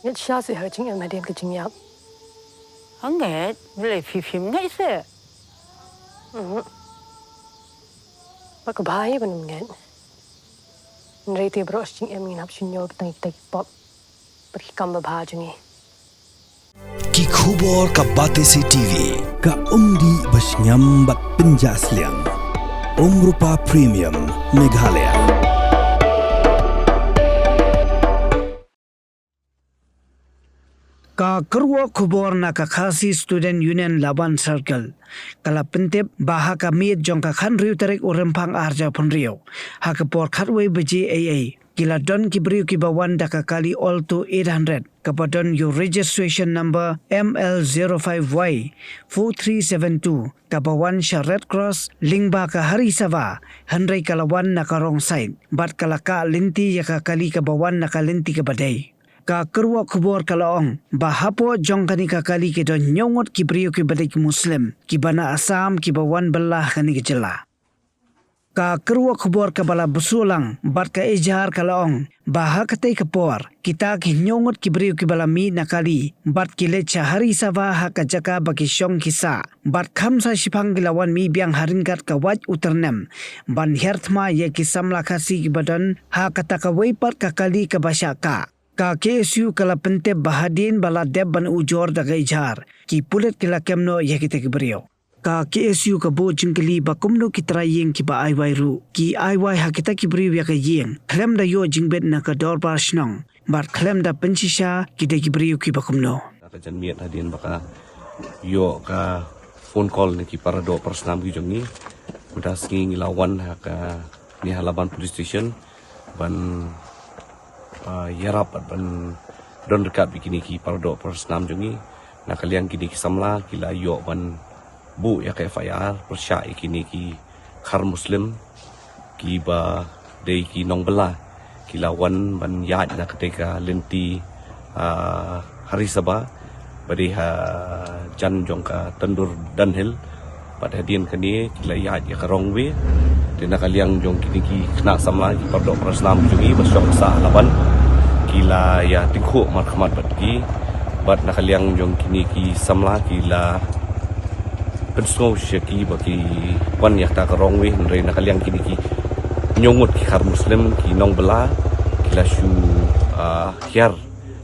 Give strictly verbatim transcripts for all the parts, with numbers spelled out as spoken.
Ngeit shisha seh ha ka jingim hadien ka jingïap. Hangne, balei phi phim ngeit seh? Mhm. Ba ka bha hi ban ym ngeit. Hynrei te baroh shi jingim ngin hap shu ñiew kita kita ki pop bad ki kam babha jong ngi. Ki khubor ka Batesi TV, ka umdih ba shngiam bad pynjah sliang. Umrupa Premium, Meghalaya. Ka kyrwoh khubor na ka Khasi Student Union Laban Circle ka la pyntip ba ha ka miet jong ka khathynriew tarik u Rymphang arhajar arphew hynriew, ha ka por khatwei baje eiei, ki la don ki briew kiba wan da ka kali Alto eight hundred, kaba don ïa u registration number M L zero five Y four three seven two, kaba wan sha Red Cross lyngba ka Hari Sabha, hynrei ka la wan na ka wrong side bad ka la kah lynti ïa ka kali kaba wan na ka lynti kaba dei. Ka kyrwoh khubor ka la ong ba hapoh jong kane ka kali ki don hynñiew ngut ki briew kiba dei ki Muslim, kiba na Assam, kiba wan bylla ha kane ka jylla. Ka kyrwoh khubor kaba la bsut lang bad ka Ejhar ka la ong ba ha katei ka por, kita ki hynñiew ngut ki briew kiba la mih na kali bad ki leit sha Hari Sabha ha ka jaka ba ki shong ki sah, bad kham sa shiphang ki la wan mih biang ha ryngkat ka wait u tyrnem ban hiar thma ïa ki samla Khasi kiba don ha kata kawei pat ka kali kaba shah kah. Ka K S U ka la pyntip ba hadien ba la dep ban ujor da ka Ejhar, ki pulit ki la kem noh ïa kita ki briew. Ka K S U ka buh jingkylli ba kumno ki trai ïing kiba ai wai ruh ki ai wai ha kita ki briew ïa ka ïing, khlem da ïoh jingbit na ka dorbar shnong bad khlem da pynshisha ki dei ki briew kiba kumno. Ka janmiet hadien ba ka ïoh ka phone call na ki paradoh parasnam ki jong ngi, mynta sngi ngi la wan ha kane ha Laban Police Station ban, ah, ïarap bad ban don ryngkat bad kine ki paradoh parasnam jong ngi. Na ka liang kine ki samla ki la ïoh ban buh ïa ka F I R pyrshah ïa kine ki khar Muslim kiba dei ki nongbylla, ki la wan ban ïaid na katei ka lynti, ah, Hari Sabha ba dei hajan jong ka Tandur Dunhill. Bad hadien kane ki la ïaid ïa ka wrong way. Te na ka liang jong kine ki khynnah samla, ki paradoh parasnam jong ngi ba shong sah ha Laban, ki la ïa tyngkhuh markhmat bad ki. Bad na ka liang jong kine ki samla ki la pynsngew sha ki ba ki wan ïa kata ka wrong way, hynrei na ka liang kine ki hynñiew ngut ki khar Muslim, ki nongbylla, ki la shu, ah, hiar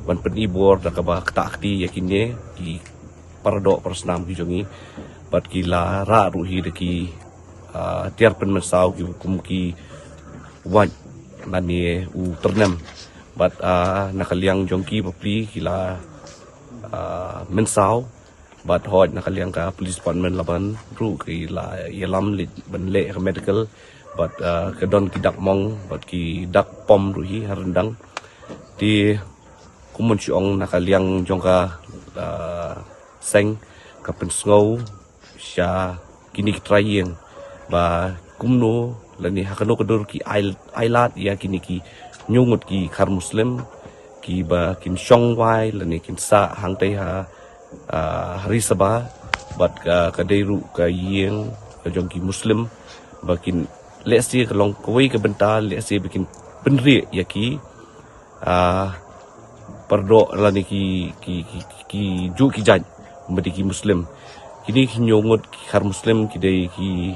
ban pyni bor da kaba ktah kti ïa kine ki paradoh parasnam ki jong ngi. Bad ki la rah ruh hi da ki, ah, tiar pynmynsaw kiba kum ki wait lane u tyrnem. Bad, ah, na ka liang jong ki bapli ki la, ah, mynsaw. Bad hooid na ka liang ka police department Laban ruh ki la ïalam leit ban leh ka medical. Bad, ah, ka don ki dak mong bad ki dak pom ruh hi ha ryndang. Te kumno shu ong, na ka liang jong ka, ah, seng ka pynsngew sha kine ki trai ïing ba kumno lane ha kano ka dur ki ai, ai lad ïa kine ki hynñiew ngut ki khar Muslim kiba kin shong wai lane kin sah hangtei ha, ah, Hari Sabha bad ka, ka dei ruh ka ïing ka jong ki Muslim, ba kin lehse ka long kawei ka bynta, lehse ba kin pynrieh ïa ki, ah, paradoh lane ki, ki, ki, ki, ki juh ki jait ba dei ki Muslim. Kine ki hynñiew ngut ki khar Muslim ki dei ki,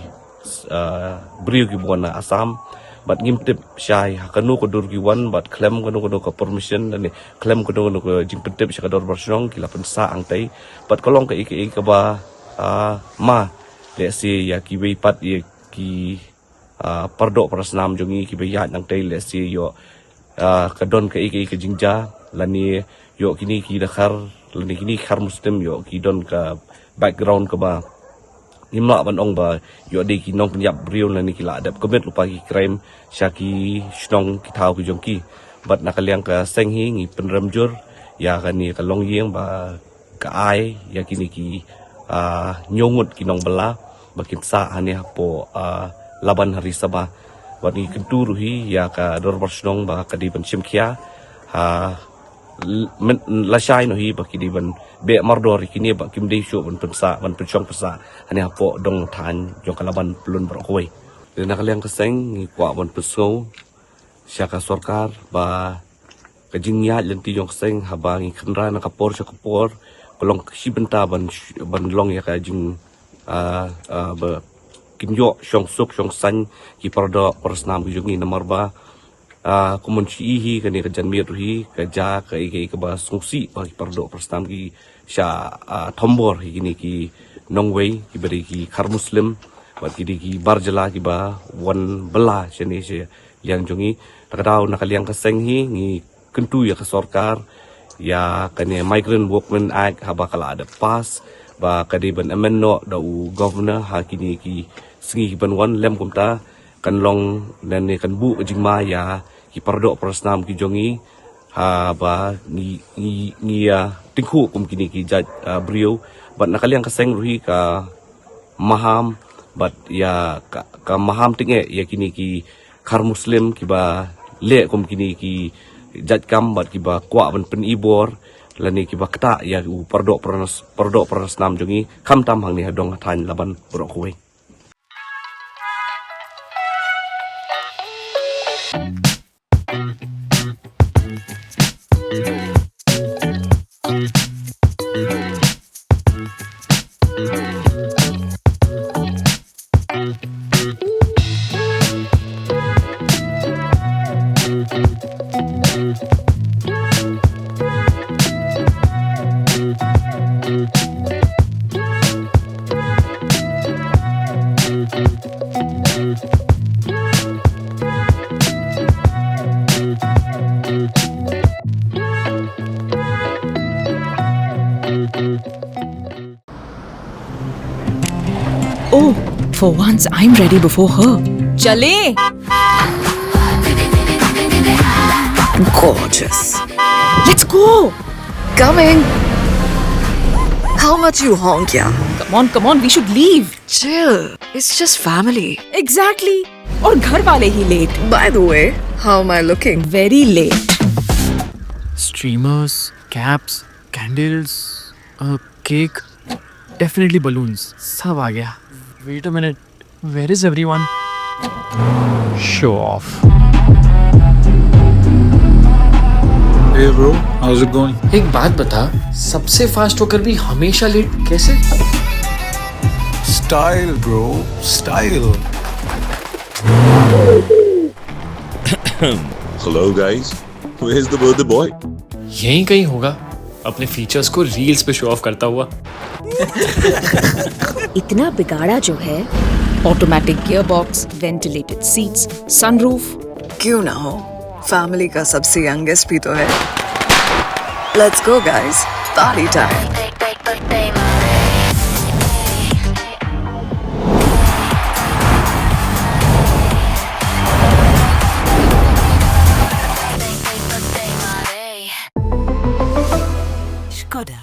ah, briew kiba wan na Assam. Bad ngim tip shai ha kano ka dur ki wan bad khlem kano kano ka permission lane khlem kano kano ka jingpyntip sha ka dorbar shnong ki la pynsah hangtei. Bad ka long kaei kaei kaba, ah, ma lehse ïa kiwei pat ïa ki, ah, paradoh parasnam jong ngi kiba ïaid hangtei, lehse ïoh, ah, ka don kaei kaei ka jingjia lane ïoh kine ki dkhar lane kine ki khar Muslim ïoh ki don ka background kaba ngim lah ban ong ba ïoh dei ki nongpynïap briew lane ki la dep commit lypa ki crime sha ki shnong ki thaw ki jong ki. Bad na ka liang ka seng hi ngi pynrem jur ïa kane ka longïing ba ka ai ïa kine ki, ah, hynñiew ngut ki nongbylla ba kin sah hangne hapoh, ah, Laban Hari Sabha. Bad ngi kyntu ruh hi ïa ka dorbar shnong ba ka dei ban shim khia, ah, l-, men-, lashai noh hi ba ki dei ban beh mardor ïa kine ba kim dei shuh ban pynsah, ban pynshong pynsah hangne hapoh dong thaiñ jong ka Laban Pyllun baroh kawei. Te na ka liang ka seng ngi kwah ban pynsngew sha ka sorkar ba ka jingïaid lynti jong ka seng haba ngi kynra na ka por sha ka por ka long ka shi bynta ban sh- ban long ïa ka jing ah, ah, ba kin ïoh shong suk shong saiñ ki para doh para snam ki jong ngi namar ba ah, kumon shi hi kane ka janmiet ruh hi ka ja ka i ka i kaba sngewsih ba ki para doh para snam ki sha ah, thombor hi kine ki nongwei kiba dei ki khar Muslim bad ki dei ki bar jylla kiba wan bylla shane sha liang jong ngi. Ta ka daw na ka liang ka seng hi ngi kyntu ïa ka sorkar ïa kane Migrant Workmen Act haba ka la da pass ba ka dei ban amend noh da u governor ha kine ki sngi ki ban wan lem kumta kan long lane kan buh jingma ïa ki para doh para snam ki jong ngi haba ngi ngi ngi ïa tyngkhuh kum kine ki jait ah, briew bad na ka liang ka seng ruh hi ka maham bad ïa ka, ka maham tyngeh ïa kine ki khar Muslim kiba leh kum kine ki jait kam bad kiba kwah ban pynibor lane kiba ktah ïa u para doh para s- para doh para snam jong ngi khamtam hangne ha dong ha thaiñ laban baroh kawei. Oh, for once I'm ready before her. चले। Gorgeous. Let's go. Coming. How much you honk, yeah? Come on, come on, we should leave. Chill. It's just family. Exactly. और घर वाले ही late. By the way, how am I looking? Very late. Streamers, caps, candles, a cake, definitely balloons. सब आ गया. Wait a minute. Where is everyone? Show off. Hey bro, how's it going? एक बात बता, सबसे फास्ट होकर भी हमेशा लेट कैसे? Style bro, style. Hello guys, where's the birthday boy? यहीं कहीं होगा, अपने फीचर्स को रील्स पे शो ऑफ करता हुआ. इतना बिगाड़ा जो है. Automatic gearbox, ventilated seats, sunroof. क्यों ना हो, फैमिली का सबसे यंगेस्ट भी तो है. Let's go guys, party time. Skoda.